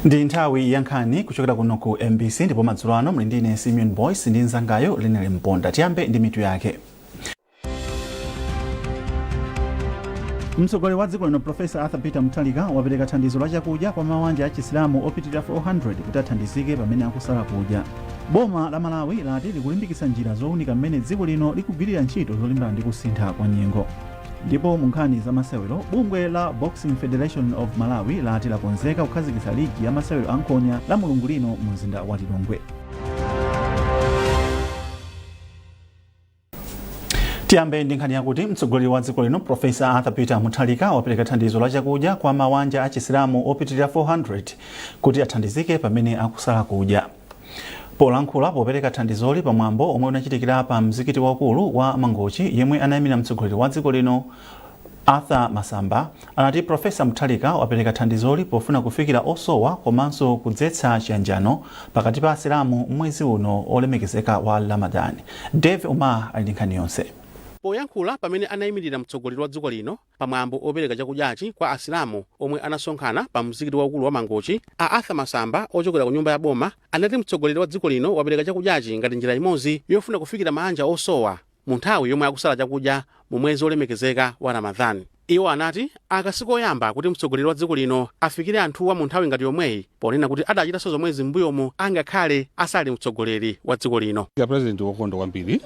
Ndi nthawi ya nkhani kuchokera kuno ku MBC, ndipo madzulo ano muli ndine Simeon Boyce ndi mnzangayo Lenele Mponda. Tiyambe ndi mitu yake. Mtsogoleri wa dziko lino Profesa Arthur Peter Mutharika wapereka thandizo la chakudya kwa mawanja a Chisilamu opitirira 400 kuti athandizike pamene akusala kudya. Boma la Malawi lati likulimbikitsa njira zowunika mmene dziko lino likugwirira ntchito zolimbana ndi kusintha kwa nyengo. Ndipo mu nkhani za masewero, bungwe la Boxing Federation of Malawi lati lakonzeka kukhazikitsa ligi ya masewero a nkhonya la Mulungu lino mu mzinda wa Lilongwe. Tiyambe ndi nkhani yakuti mtsogoleri wa dziko lino Profesa Arthur Peter Mutharika wapereka thandizo la chakudya kwa mawanja a Chisilamu opitirira 400 kuti athandizike pamene akusala kudya. Polankhula popereka thandizoli pa mwambo omwe unachitikira pa mzikiti waukulu wa Mangochi, yemwe anayimira mtsogoleri wa dziko lino Arthur Masamba anati Profesa Mutharika wapereka thandizoli pofuna kufikira osowa komanso kudzetsa chiyanjano pakati pa Asilamu m'mwezi uno olemekezeka wa Ramadan. Dave Umar ali ndi nkhani yonse. Poyankhula pamene anayimirira mtsogoleri wa dziko lino pa mwambo opereka chakudyachi kwa Asilamu omwe anasonkhana pa mzikiti waukulu wa Mangochi, a Arthur Masamba ochokera ku nyumba ya boma anati mtsogoleri wa dziko lino wapereka chakudyachi ngati njira imodzi yofuna kufikira maanja osowa mu nthawi yomwe akusala chakudya mu mwezi olemekezeka wa Ramadhan. Iwo anati aka sikoyamba kuti mtsogoleri wa dziko lino afikire anthuwa mu nthawi ngati yomweyi, ponena kuti adachitanso zomwezi m'mbuyomu angakhale asali mtsogoleri wa dziko lino. A President wokondwa kwambiri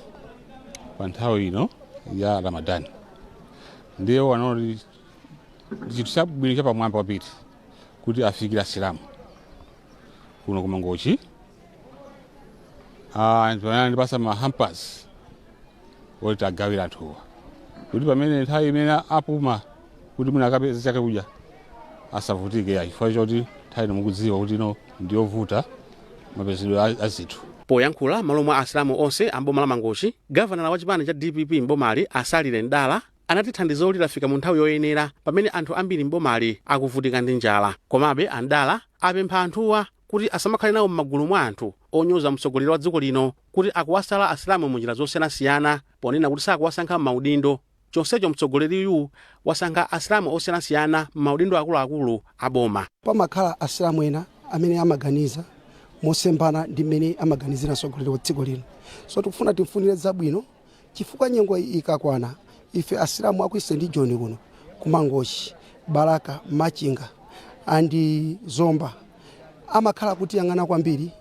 pa nthawi ino ya Ramadan, ndiye anaona kuti ndi chinthu chabwino chapamwamba kwambiri kuti afikire Asilamu kuno ku Mangochi. Anthu anandipasa ma hampers oti agawira anthuwa kuti pamene nthawi imene apuma kuti mwina akapeze chakudya asavutike ya, chifukwa choti nthawi ino mukudziwa kuti ino ndiyovuta mapezedwe a zinthu. Poyankhula m'malo mwa Asilamu onse a m'boma la Mangochi, gavanala wa chipani cha dpp m'bomali a Salile Mdala anati thandizoli lafika mu nthawi yoyenera pamene anthu ambiri m'bomali akuvutika ndi njala. Komabe a Mdala apempha anthuwa kuti asamakhale nawo m'magulu mwa anthu onyoza mtsogoleri wa dziko lino kuti akuwasala Asilamu mu njira zosiyanasiyana, ponena kuti sakuwasankha m'maudindo, chonsecho mtsogoleriyu wasankha Asilamu osiyanasiyana m'maudindo akuluakulu a boma. Pamakhala Asilamu ena amene amaganiza mosemphana ndi mmene amaganizira mtsogoleri wa dziko lino, so tikufuna timfunire zabwino chifukwa nyengo ikakwana ife Asilamu aku Eastern Region kuno ku Mangochi, Balaka, Machinga and Zomba amakhala kutiyang'ana kwambiri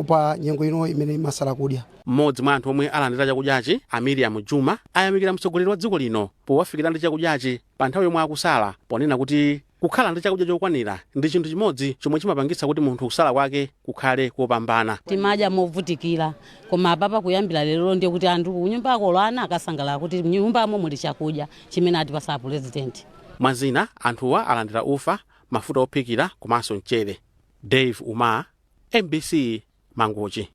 pa nyengo ino imene imasala kudya. Mmodzi mwa anthu omwe alandira chakudyachi, a Miriam Juma, ayamikira mtsogoleri wa dziko lino powafikira ndi chakudyachi pa nthawi yomwe akusala, ponena kuti kukhala ndi chakudya chokwanira ndi chinthu chimodzi chomwe chimapangitsa kuti munthu kusala kwake kukhale kopambana. Timadya movutikira, koma apapa kuyambira lero ndiye kuti anthu kunyumbako ana akasangalala kuti mnyumbamo muli chakudya chimene atipasa a President. Mwa zina, anthuwa alandira ufa, mafuta ophikira komanso mchere. Dave Umar, MBC, Mangochi.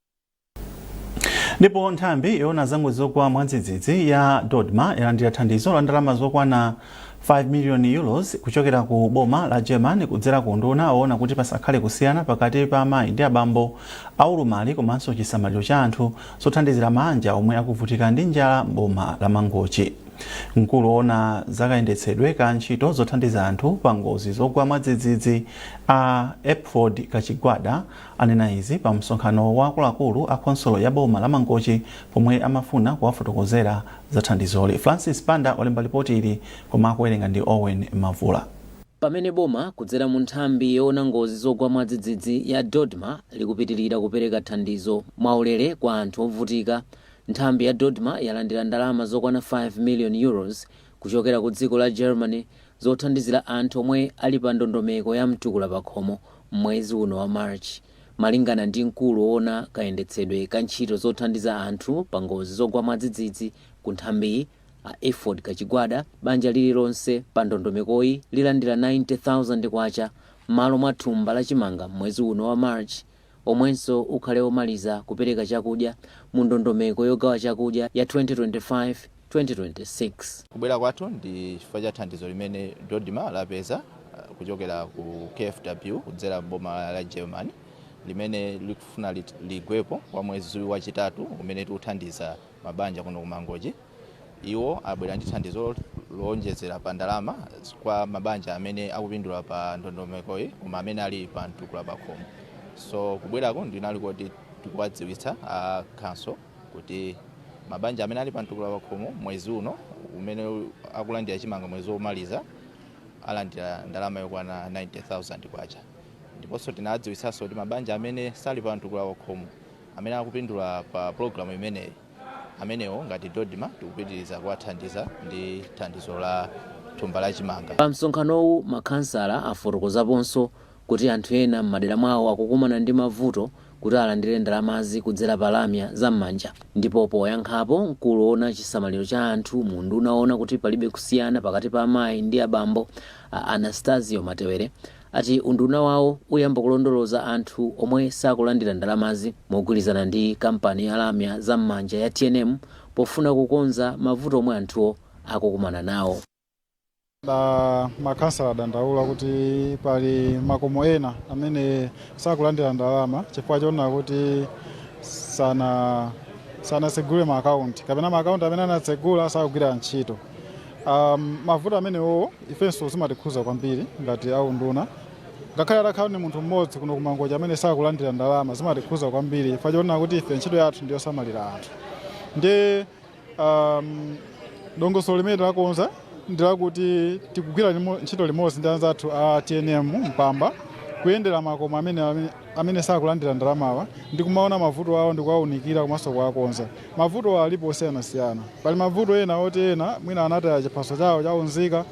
Ndipo nthambi yoona za ngozi zogwa mwadzidzidzi ya DoDMA yalandira thandizo la ndalama zokwana 5 million euros kuchokera ku boma la German kudzera ku unduna woona kuti pasakhale kusiyana pakati pa amayi ndi abambo, aulumali komanso chisamaliro cha anthu, zothandizira maanja omwe akuvutika ndi njala m'boma la Mangochi. Mkulu woona zakayendetsedwe ka ntchito zothandiza anthu pa ngozi zogwa mwadzidzidzi a Epford Kachigwada anena izi pa msonkhano wa akuluakulu a khonsolo ya boma la Mangochi pomwe amafuna kuwafotokozera za thandizoli. Francis Banda walemba lipoti ili koma akuwerenga ndi Owen Mavula. Pamene boma kudzera mu nthambi yoona ngozi zogwa mwadzidzidzi ya DoDMA likupitilira kupereka thandizo mwaulere kwa anthu ovutika, nthambi ya DoDMA yalandira ndalama zokwana 5 million euros kuchokera ku dziko la Germany zothandizira anthu omwe ali pa ndondomeko ya mtukula pakhomo m'mwezi uno wa March. Malingana ndi mkulu woona kayendetsedwe ka ntchito zothandiza anthu pa ngozi zogwa mwadzidzidzi ku nthambiyi, a Efford Kachigwada, banja lililonse pa ndondomekoyi lilandira K90,000 m'malo mwa thumba la chimanga m'mwezi uno wa March, omwenso ukhale omaliza kupereka chakudya mu ndondomeko yogawa chakudya ya 2025 2026. Kubwera kwathu ndi chifukwa cha thandizo limene DoDMA lapeza kuchokera ku KfW kudzera boma la Germany, limene likufuna ligwepo kwa mwezi wachitatu umene tikuthandiza mabanja kuno ku Mangochi. Iwo abwera ndi thandizo Lowonjezera pa ndalama kwa mabanja amene akupindula pa ndondomekoyi koma amene ali pa mtukula pakhomo. So kubwerako ndinali kuti tikuwadziwitsa a council kuti mabanja amene ali pa mtukula pakhomo, mwezi uno umene akulandira chimanga, mwezi womaliza, alandira ndalama yokwana 90,000 kwacha. Ndiponso tinadziwitsanso kuti mabanja amene sali pa mtukula pakhomo amene akupindula pa pologalamu imeneyi, amenewo ngati DoDMA tikupitiriza kuwathandiza ndi thandizo la thumba la chimanga. Pa msonkhanowu, makhansala afotokozaponso kuti anthu ena m'madera mwawo akukumana ndi mavuto kuti alandire ndalamazi kudzera pa lamya zam'manja. Ndipo poyankhapo, mkulu woona chisamaliro cha anthu mu unduna woona kuti palibe kusiyana pakati pa amayi ndi abambo, a Anastasio Matewere, ati unduna wawo uyamba kulondoloza anthu omwe sakulandira ndalamazi mogwirizana ndi kampani ya lamya zam'manja ya TNM pofuna kukonza mavuto omwe anthuwo akukumana nawo. Da makhansala adandaula kuti pali makomo ena amene sakulandira ndalama chifukwa choona kuti sanatsegule maakaunti kapena maakaunti amene anatsegula sakugwira ntchito. Mavuto amenewo ifenso zimatikhuza kwambiri ngati aunduna. Ngakhale atakhala ndi munthu mmodzi kuno kuMangochi amene sakulandira ndalama, zimatikhuza kwambiri chifukwa choona kuti ife ntchito yathu ndiyosamalira anthu. Ndi dongosolo limene takonza ndilakuti tikugwira ntchito limodzi ndi anzathu a TNM Mpamba kuyendera makomo amene sakulandira ndalamawa ndi kumaona mavuto awo ndi kuwaunikira komanso kuwakonza. Mavuto alipo osiyanasiyana. Pali mavuto ena oti ena mwina anataya chiphaso chawo chaunzika,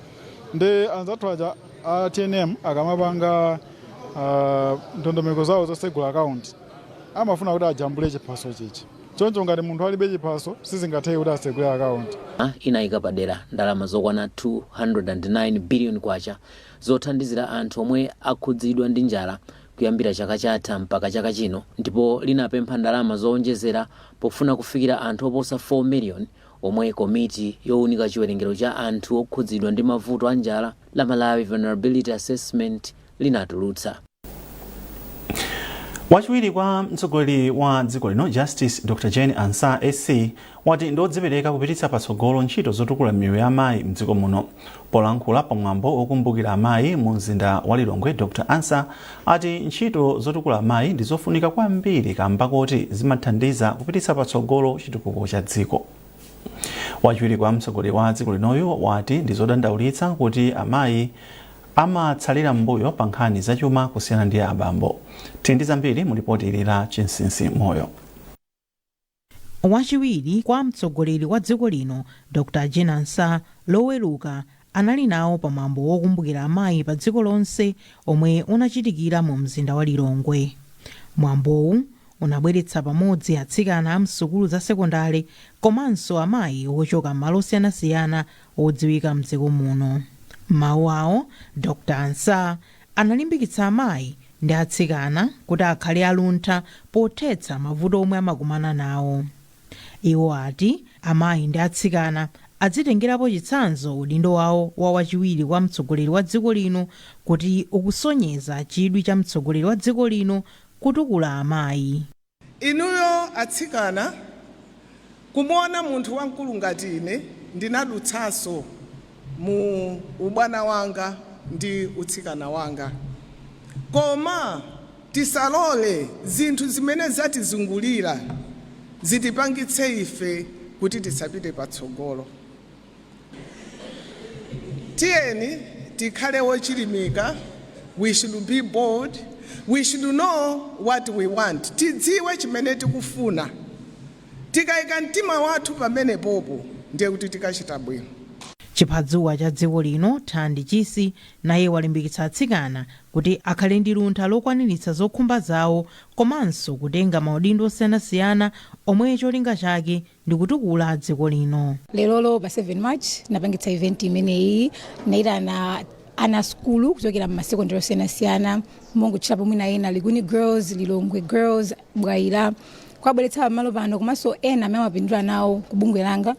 ndi anzathu aja a TNM akamapanga ndondomeko zawo zosegula akaunti amafuna kuti ajambule chiphaso chichi. Choncho ngati munthu alibe chiphaso, sizingatheke kuti asegule akaunti. Inayika padera ndalama zokwana 209 billion kwacha zothandizira anthu omwe akhudzidwa ndi njala kuyambira chaka chatha mpaka chaka chino, ndipo linapempha ndalama zowonjezera pofuna kufikira anthu oposa 4 million omwe komiti yowunika chiwerengero cha anthu okhudzidwa ndi mavuto a njala la Malawi Vulnerability Assessment linatulutsa. Wachiwiri kwa mtsogoleri wa dziko lino, Justice Dr Jane Ansah SC, wati ndiodzipereka kupititsa patsogolo ntchito zotukula miyoyo ya amayi mdziko muno. Polankhula pamwambo wokumbukira amayi mu mzinda wa Lilongwe, Dr Ansah ati ntchito zotukula amayi ndi zofunika kwambiri kamba koti zimathandiza kupititsa patsogolo chitukuko cha dziko. Wachiwiri kwa mtsogoleri wa dziko linoyu wati ndi zodandaulitsa kuti amayi amatsalira m'mbuyo pa nkhani zachuma kusiyana ndi abambo. Tili ndi zambiri mu ripoti ili la Chinsinsi Moyo. Wachiwiri kwa mtsogoleri wa dziko lino, Dr Jane Ansah, Loweruka anali nawo pamwambo wokumbukira amayi pa dziko lonse omwe unachitikira mu mzinda wa Lilongwe. Mwambowu unabweretsa pamodzi atsikana a msukulu za sekondale komanso amayi ochoka m'malo osiyanasiyana odziwika mdziko muno. M'mawu awo, Dr Ansah analimbikitsa amayi ndi atsikana kuti akhale aluntha pothetsa mavuto omwe amakumana nawo. Iwo ati amayi ndi atsikana adzitengerapo chitsanzo udindo wawo wa wachiwiri kwa mtsogoleri wa dziko lino, kuti ukusonyeza chidwi cha mtsogoleri wa dziko lino kutukula amayi. Inuyo atsikana, kumuona munthu wamkulu ngati ine, ndinadutsanso mu ubwana wanga ndi utsikana wanga, koma tisalole zinthu zimene zatizungulira zitipangitse ife kuti tisapite patsogolo. Tiyeni tikhale wochilimika. We should be bold. We should know what we want. Tidziwe chimene tikufuna. Tikayika mtima wathu pamenepopo, ndiye kuti tikachita bwino. Chiphadzuwa cha dziko lino, Thandi Chisi, naye walimbikitsa atsikana kuti akhale ndi luntha lokwaniritsa zokhumba zawo komanso kutenga maudindo osiyanasiyana omwe cholinga chake ndi kutukula dziko lino. Lerolo pa 7 March tinapangitsa event imeneyi. Naitana ana sukulu kuchokera mmasekondari osiyanasiyana, mongotchulapo mwina ena, Likuni Girls, Lilongwe Girls, Bwaila, kuwabweretsa pamalo pano, komanso ena amene amapindula nawo ku bungwe langa,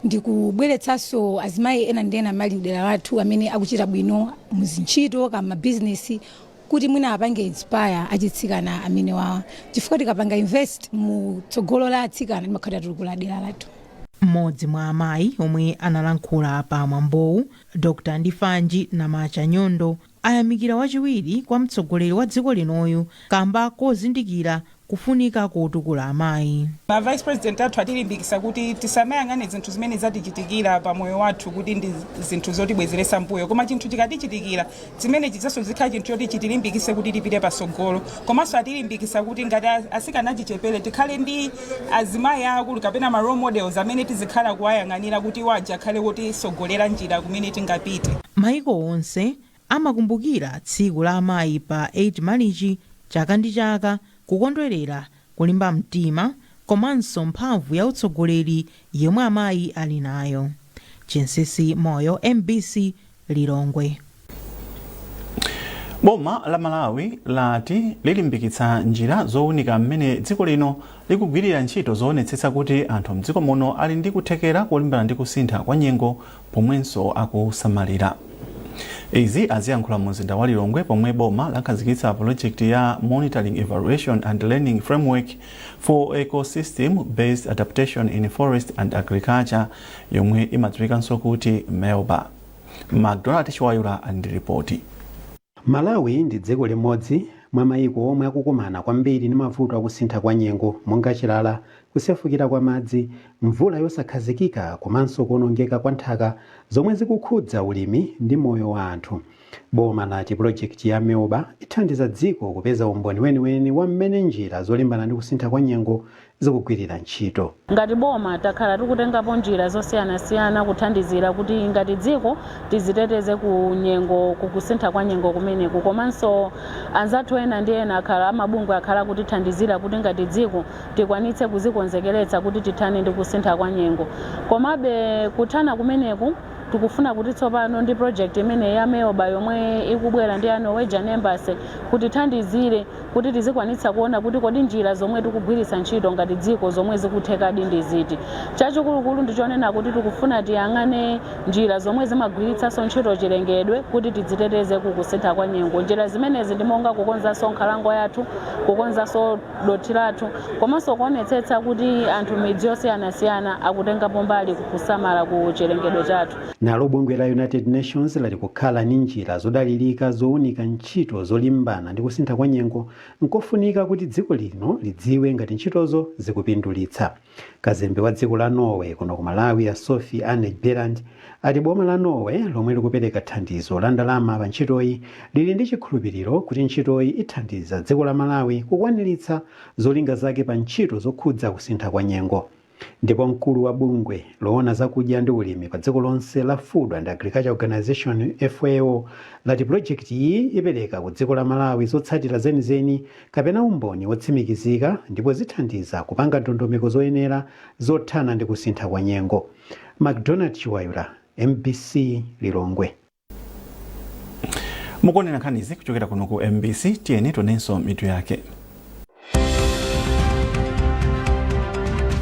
ndikubweretsanso azimayi ena ndi ena amene ali mdera lathu amene akuchita bwino muzintchito kama mabizinesi, kuti mwina apange inspire achitsikana amene wawa, chifukwa tikapanga invest mu tsogolo la atsikana, timakhala tatukula dera lathu. Mmodzi mwa amayi omwe analankhula pa mwambowu, Dr Ndifanji Namacha Nyondo, ayamikira wachiwiri kwa mtsogoleri wa dziko linoyu kamba kozindikira kufunika kotukula amayi. Ma vice president athu atilimbikisa kuti tisamayang'ane zinthu zimene zatichitikira pa moyo wathu kuti ndi zinthu zotibwezeresa mbuyo, koma chinthu chikatichitikira zimene chidzaso zikhala chinthu choti chitilimbikise kuti tipite pasogolo. Komanso atilimbikisa kuti ngati asikana achichepere tikhale ndi azimayi aakulu kapena ma role models amene tizikhala kuwayang'anira kuti iwo aja akhale wotisogolera njira kumene tingapite. Maiko onse amakumbukira tsiku la amayi pa 8 Marichi chaka ndi chaka kukondwerera kulimba mtima komanso mphamvu ya utsogoleri yomwe amayi ali nayo. Chinsisi Moyo, MBC, Lilongwe. Boma la Malawi lati lilimbikitsa njira zowunika mmene dziko lino likugwirira ntchito zoonetsetsa kuti anthu mdziko muno ali ndi kuthekera kolimbana ndi kusintha kwa nyengo pomwenso akusamalira. Izi aziyankhula mu mzinda wa Lilongwe pomwe boma lakhazikitsa project ya Monitoring, Evaluation and Learning Framework for Ecosystem Based Adaptation in Forest and Agriculture, yomwe imadziwikanso kuti MELBA. McDonald Chiwayula ali ndi ripoti. Malawi ndi dziko limodzi mwa mayiko omwe akukumana kwambiri ndi mavuto akusintha kwa nyengo monga chilala, kusefukira kwa madzi, mvula yosakhazikika komanso kuonongeka kwa nthaka zomwe zikukhudza ulimi ndi moyo wa anthu. Boma lati pulojekiti ya MELBA ithandiza dziko kupeza umboni weniweni wa mmene njira zolimbana ndi kusintha kwa nyengo zikugwirira ntchito. Ngati boma takhala tikutengapo njira zosiyanasiyana kuthandizira kuti ngati dziko tiziteteze ku nyengo, kukusintha kwa nyengo kumeneku, komanso anzathu ena ndi ena akhala amabungwe akhala kutithandizira kuti ngati dziko tikwanitse kuzikonzekeretsa kuti tithane ndi kusintha kwa nyengo. Komabe kuthana kumeneku tikufuna kuti tsopano ndi project imene ya MELBA yomwe ikubwera ndi a Norwegian Embassy kutithandizire kuti tizikwanitsa kuona kuti kodi njira zomwe tikugwiritsa ntchito ngati dziko zomwe zikuthekadi ndi ziti. Chachikulukulu ndichonena kuti tikufuna tiyang'ane njira zomwe zimagwiritsanso ntchito chilengedwe kuti tidziteteze ku kusintha kwa nyengo. Njira zimenezi ndi monga kukonzanso nkhalango yathu, kukonzanso dothi lathu, komanso kuonetsetsa kuti anthu midzi yosiyanasiyana akutengapo mbali kusamala ku chilengedwe chathu. Nalo bungwe la United Nations lati kukhala ndi njira zodalirika zowunika ntchito zolimbana ndi kusintha kwa nyengo nkofunika kuti dziko lino lidziwe ngati ntchitozo zikupindulitsa. Kazembe wa dziko la Norway kuno ku Malawi, a Sophie Anne Bjelland, ati boma la Norway lomwe likupereka thandizo la ndalama pa ntchitoyi lili ndi chikhulupiriro kuti ntchitoyi ithandiza dziko la Malawi kukwaniritsa zolinga zake pa ntchito zokhudza kusintha kwa nyengo. Ndipo mkulu wa bungwe loona zakudya ndi ulimi pa dziko lonse la Food and Agriculture Organization, FAO, lati pulojekiti iyi ipereka ku dziko la Malawi zotsatira zenizeni kapena umboni wotsimikizika ndipo zithandiza kupanga ndondomeko zoyenera zothana ndi kusintha kwa nyengo. McDonald Chiwayula, MBC, Lilongwe. Mukuonera nkhanizi kuchokera kuno ku MBC. Tiyeni tionenso mitu yake.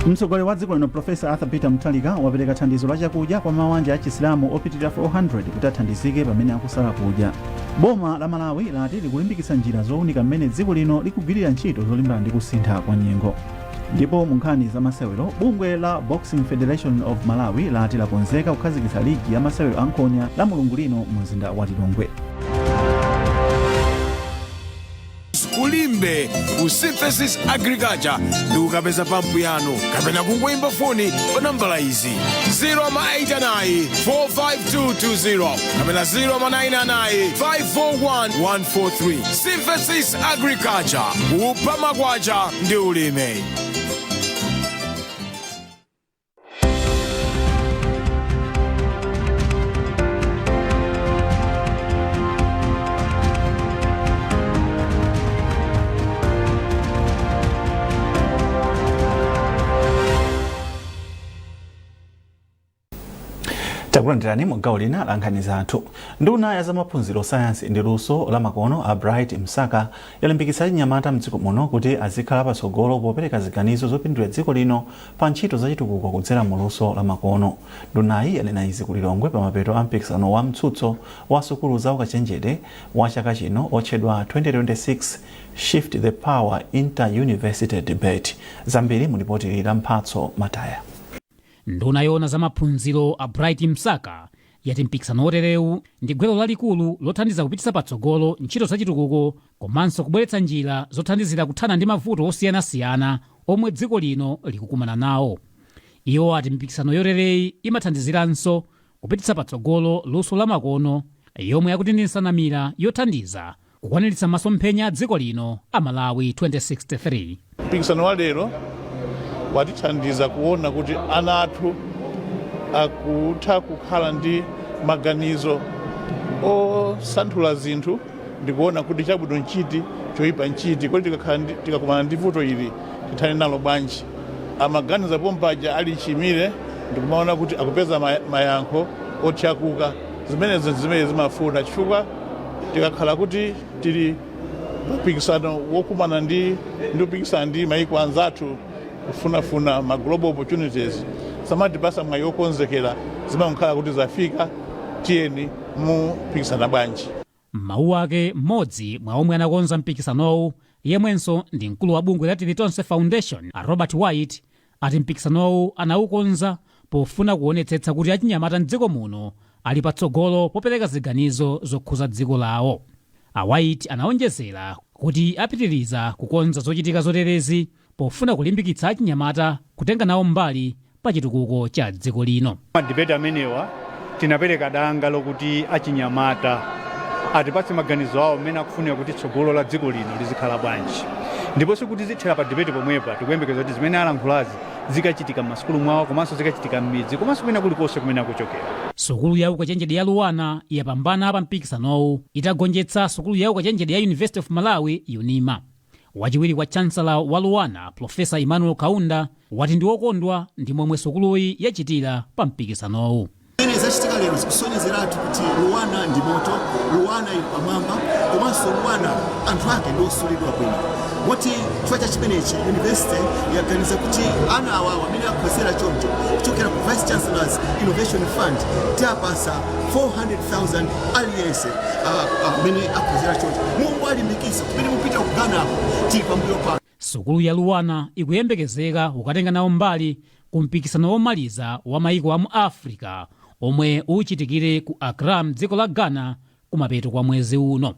Mtsogoleri wa dziko lino Profesa Arthur Peter Mutharika wapereka thandizo la chakudya kwa mabanja a Chisilamu opitirira 400 kuti athandizike pamene akusala kudya. Boma la Malawi lati likulimbikitsa njira zowunika mmene dziko lino likugwirira ntchito zolimbana ndi kusintha kwa nyengo. Ndipo mu nkhani za masewero, bungwe la Boxing Federation of Malawi lati lakonzeka kukhazikitsa ligi ya masewero a nkhonya la Mulungu lino mu mzinda wa Lilongwe. Ku Limbe ku Synthesis Agriculture ndi kukapeza pampu yanu kapena kungoyimba foni pa nambala izi: 089 45220 kapena 099 541 143. Synthesis Agriculture, kupha makwacha ndi ulimi. Takulandirani mu gawo lina la nkhani zathu. Nduna ya zamaphunziro, sayansi ndi luso la makono a Bright Msaka yalimbikitsa achinyamata mdziko muno kuti azikhala patsogolo popereka ziganizo zopindulira dziko lino pa ntchito zachitukuko kudzera mu luso la makono. Ndunayi yanena izi ku Lilongwe pamapeto a mpikisano wa mtsutso wa sukulu za ukachenjede wa chaka chino otchedwa 2026 Shift the Power Inter-University Debate. Zambiri mu lipoti la Mphatso Mataya. Nduna yoona za maphunziro a Bright Msaka yati mpikisano woterewu ndi gwero lalikulu lothandiza kupititsa patsogolo ntchito zachitukuko komanso kubweretsa njira zothandizira kuthana ndi mavuto osiyanasiyana omwe dziko lino likukumana nawo. Iwo ati mipikisano yotereyi imathandiziranso kupititsa patsogolo luso la makono, yomwe akuti ndi nsanamira yothandiza kukwaniritsa masomphenya a dziko lino a Malawi 2063. Mpikisano wa lero watithandiza kuona kuti ana athu akutha kukhala ndi maganizo osanthula zinthu ndikuona kuti chabwino nchiti, choyipa nchiti, kodi tikakumana ndi vuto ili tithane nalo bwanji. Amaganiza pompaja ali chimire ndikumaona kuti akupeza mayankho othyakuka. Zimenezo zimene zimafuna, chifukwa tikakhala kuti tili mpikisano wokumana ndi kupikisana ndi maiko anzathu kufunafuna ma global opportunities, samatipasa mwayi wokonzekera, zimakhala kuti zafika, tiyeni mupikisana bwanji. M'mawu ake, mmodzi mwa omwe anakonza mpikisanowu, yemwenso ndi mkulu wa bungwe la Tilitonse Foundation, a Robert White, ati mpikisanowu anawukonza pofuna kuonetsetsa kuti achinyamata mdziko muno ali patsogolo popereka ziganizo zokhuza dziko lawo. A White anaonjezera kuti apitiriza kukonza zochitika zoterezi pofuna kulimbikitsa achinyamata kutenga nawo mbali pa chitukuko cha dziko lino. Ma debate amenewa tinapereka danga lokuti achinyamata atipatse maganizo awo mmene akufunira kuti tsogolo la dziko lino lizikhala bwanji, ndiponso kuti zithera pa debate pomwepa. Tikuyembekeza kuti zimene alankhulazi zikachitika m'masukulu mwawo, komanso zikachitika m'midzi, komanso kwina kulikonse kumene akuchokera. Sukulu ya ukachenjede ya LUANAR yapambana pa mpikisanowu itagonjetsa sukulu ya ukachenjede ya University of Malawi, UNIMA. Wachiwiri kwa chancellor wa LUANAR, Professor Emmanuel Kaunda, wati ndi wokondwa ndi momwe sukuluyi yachitira pa mpikisanowu. Zimene zachitika lero zikusonyezeratu kuti LUANAR ndi moto, LUANAR ili pamwamba, komanso LUANAR anthu ake ndi osulidwa bwino, moti chifukwa cha chimenechi university yaganiza kuti ana awawa amene akhozera choncho, kuchokera ku Vice Chancellor's Innovation Fund tiapasa 400,000 aliyense amene akhozera choncho. Mulungu alimbikitsa kumene mupita ku Ghanako, tili pambuyo pano. Sukulu ya LUANAR ikuyembekezeka kukatenga nawo mbali ku mpikisano womaliza wa maiko a mu Africa omwe uchitikire ku Accra mdziko la Ghana kumapeto kwa mwezi uno.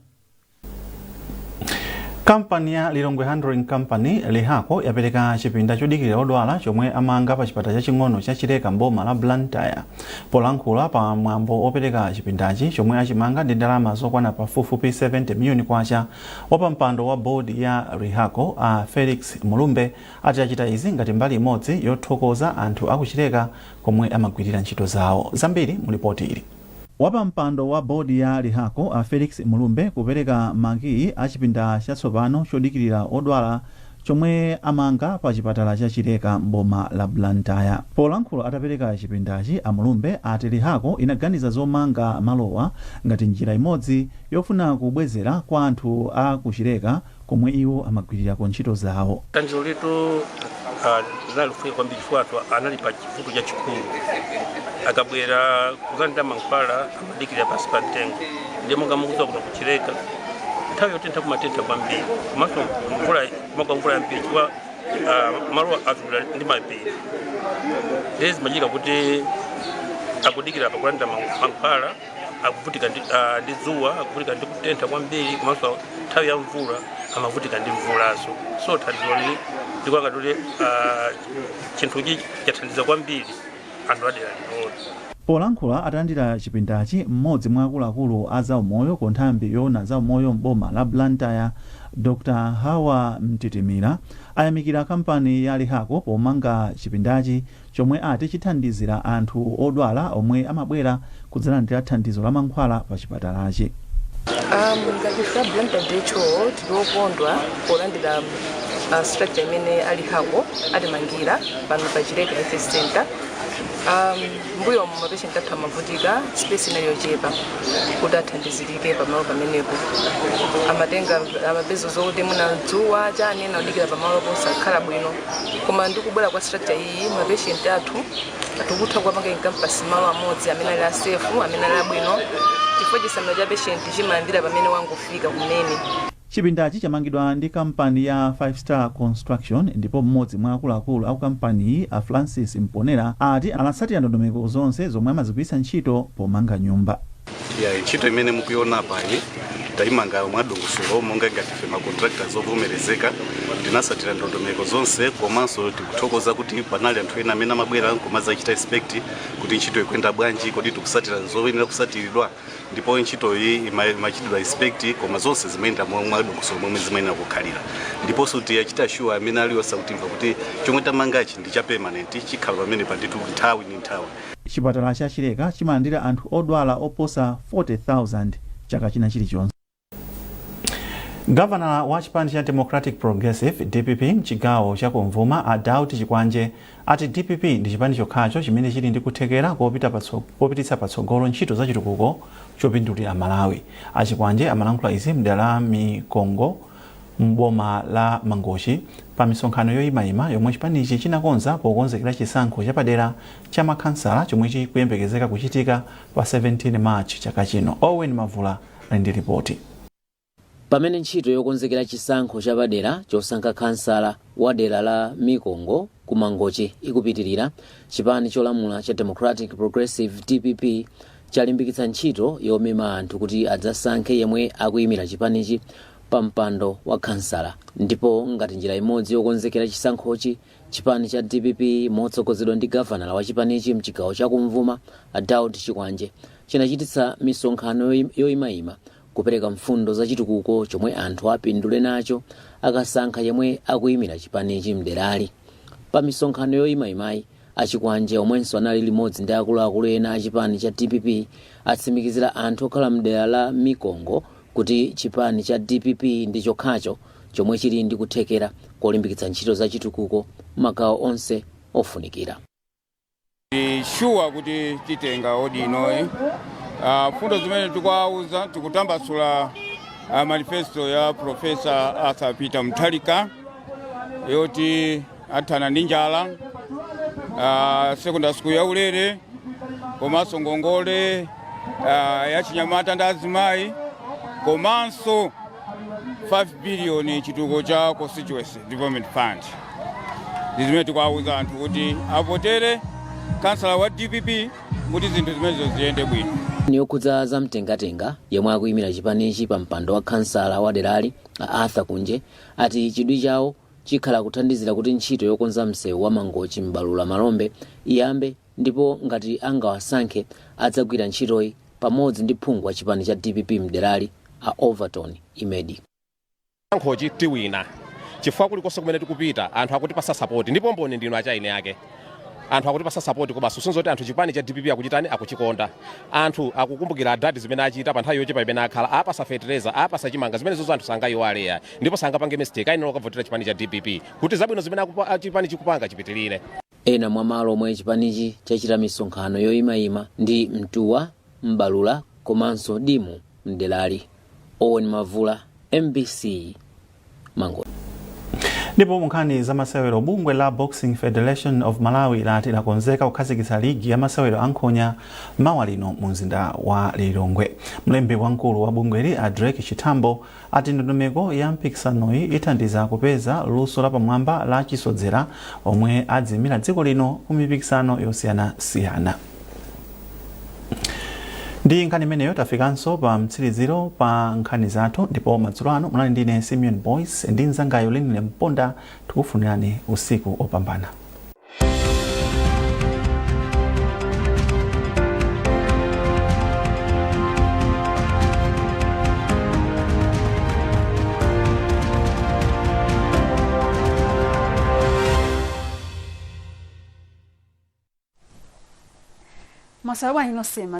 Kampani ya Lilongwe Handling Company, LIHACO, yapereka chipinda chodikirira odwala chomwe amanga pa chipatala chaching'ono cha Chileka mboma la Blantyre. Polankhula pa mwambo opereka chipindachi, chomwe achimanga ndi ndalama zokwana pafupifupi 70 miliyoni kwacha, wapampando wa bodi ya LIHACO a Felix Mulumbe ati achita izi ngati mbali imodzi yothokoza anthu akuchileka komwe amagwirira ntchito zawo. Zambiri mu ripoti ili. Wapampando wa bodi ya LIHACO a Felix Mulumbe kupereka makiyi a chipinda chatsopano chodikirira odwala chomwe amanga pa chipatala cha Chileka mboma la Blantyre. Polankhula atapereka chipindachi, a Mulumbe ati LIHACO inaganiza zomanga malowa ngati njira imodzi yofuna kubwezera kwa anthu a kuchileka komwe iwo amagwirirako ntchito zawo. Thandizo letu linali lofunika kwambiri chifukwa anthu anali pa chivuto chachikulu. Akabwera kuzalandira mankhwala amadikirira pansi pa mtengo. Ndiye monga mukudziwa, kuno kuchileka nthawi yotentha kumatentha kwambiri, komanso mvula, kumagwa mvula yambiri chifukwa malo azungulira ndi mapiri. Ndiye zimachitika kuti akudikira pakulandira mankhwala akuvutika ndi dzuwa, akuvutika ndi kutentha kwambiri, komanso nthawi ya mvula amavutika ndi mvulaso. So thandizo lili ndikuanga kuti chinthuchi chathandiza kwambiri anthu adera linoli. Polankhula atalandira chipindachi, mmodzi mwa akuluakulu a zaumoyo ku nthambi yoona zaumoyo mboma la Blantyre, Dr Hawa Mtitimira, ayamikira kampani ya LIHACO pomanga chipindachi, chomwe ati chithandizira anthu odwala omwe amabwera kudzalandira thandizo la mankhwala pa chipatalachi. Ngati ife a Blantyre DHO tili okondwa polandira structure imene a LIHACO atimangira pano pa Chileka Health Center. Mbuyo mu mapatient athu amavutika, space inali yochepa kuti athandizirike pamalo pamenepo. Amatenga amapeza zokuti muna dzuwa chani naudikira pamalo posakhala bwino, koma ndikubwera kwa structure iyi mapatient athu tikutha kuwapanga encompass malo amodzi amene ali a safe, amene ali abwino, chifukwa chisamaliro cha patient chimayambira pamene wangofika kumene. Chipindachi chamangidwa ndi kampani ya 5 Star Construction, ndipo mmodzi mwa akuluakulu aku kampaniyi, a Francis Mponera, ati anatsatira ndondomeko zonse zomwe amazigwiritsa ntchito pomanga nyumba. Ya, ntchito imene mukuiona payi tayimanga mwadongosolo, monga ngati ife ma contractors ovomerezeka tinasatira ndondomeko zonse. Komanso tikuthokoza kuti panali anthu ena amene amabwera nkumadzachita inspect kuti ntchito ikuyenda bwanji, kodi tikusatira zoyenera kusatiridwa. Ndipo ntchitoyi imachitidwa inspect, koma zonse zimayenda mwadongosolo momwe zimayenera kukhalira. Ndiponso tiyachita sure amene aliwonse kutimva kuti chomwe tamangachi ndi cha permanent, chikhala pamene panditu nthawi ndi nthawi. Chipatala cha Chileka chimalandira anthu odwala oposa 40,000 chaka china chilichonse. Gavana wa chipani cha Democratic Progressive, DPP, mchigawo chakumvuma, a Daud Chikwanje, ati DPP ndi chipani chokhacho chimene chili ndi kuthekera kopititsa patsogolo ntchito za chitukuko chopindulira Malawi. A Chikwanje amalankhula izi mdera la Mikongo mboma la Mangochi pa misonkhano yoyimayima yomwe chipanichi chinakonza pokonzekera chisankho chapadera cha makhansala chomwe chikuyembekezeka kuchitika pa 17 March chaka chino. Owen Mavula ali ndi ripoti. Pamene ntchito yokonzekera chisankho chapadera chosankha khansala wa dera la Mikongo ku Mangochi ikupitirira, chipani cholamula cha Democratic Progressive, DPP, chalimbikitsa ntchito yomema anthu kuti adzasankhe yemwe akuyimira chipanichi pa mpando wa khansala. Ndipo ngati njira imodzi yokonzekera chisankhochi, chipani cha DPP motsogozedwa ndi gavanala wa chipanichi mchigawo chakumvuma, a Daud Chikwanje, chinachititsa misonkhano yoyimayima kupereka mfundo za chitukuko chomwe anthu apindule nacho akasankha yemwe akuyimira chipanichi mderali. Pa misonkhano yoyimayimayi, a Chikwanje, omwenso anali limodzi ndi akuluakulu ena a chipani cha DPP, atsimikizira anthu okhala mdera la Mikongo kuti chipani cha DPP ndi chokhacho chomwe chili ndi kuthekera kolimbikitsa ntchito za chitukuko magawo onse ofunikira. Sure kuti titenga wodi inoyi. Fundo zimene tikuwauza, tikutambasula manifesto ya Professor Arthur Peter Mutharika yoti athana ndi njala, secondary school yaulere, komanso ngongole ya chinyamata ndi azimayi, komanso 5 billion chitukuko cha Constituency Development Fund. Ndi zimene tikuwauza anthu kuti avotere kansala wa DPP kuti zinthu zimenezo ziyende bwino. Yokhudza za mtengatenga, yemwe akuyimira chipanichi pa mpando wa khansala wa derali, a Arthur Kunje, ati chidwi chawo chikhala kuthandizira kuti ntchito yokonza msewu wa Mangochi Mbalula Malombe iyambe, ndipo ngati angawasankhe adzagwira ntchitoyi pamodzi ndi phungu wa chipani cha DPP mderali, a Overton Imedi. Chisankhochi tiwina chifukwa kulikonse kumene tikupita anthu akutipasa support, ndipo mboni ndinu achaine ake. Anthu akutipasa support komanso kusonyeza kuti anthu chipani cha DPP akuchitani, akuchikonda. Anthu akukumbukira adadi zimene achita pa nthawi yochepa imene akhala, apasa fetereza, apasa chimanga, zimene zozo anthu sangayiwale ya, ndipo sangapange mistake, ayenera kukavotera chipani cha DPP kuti zabwino zimene chipani chikupanga chipitirire. Ena mwa malo omwe chipanichi chachita misonkhano yoyimayima ndi Mtuwa, Mbalula komanso Dimu mderali. Owen Mavula, MBC, Mangochi. Ndipo mu nkhani za masewero, bungwe la Boxing Federation of Malawi lati lakonzeka kukhazikitsa ligi ya masewero ankhonya mawa lino mu mzinda wa Lilongwe. Mlembi wamkulu wa bungweli, a Drake Chitambo, ati ndondomeko ya mpikisanoyi ithandiza kupeza luso lapamwamba la chisodzera omwe adziyimira dziko lino ku mipikisano yosiyanasiyana. Ndi nkhani imeneyo tafikanso pa mtsiriziro pa nkhani zathu, ndipo madzulo ano munali ndine Simeon Boyce ndi mzangayo Linile Mponda. Tikufunirani usiku opambana. Masaba bwanji nonse.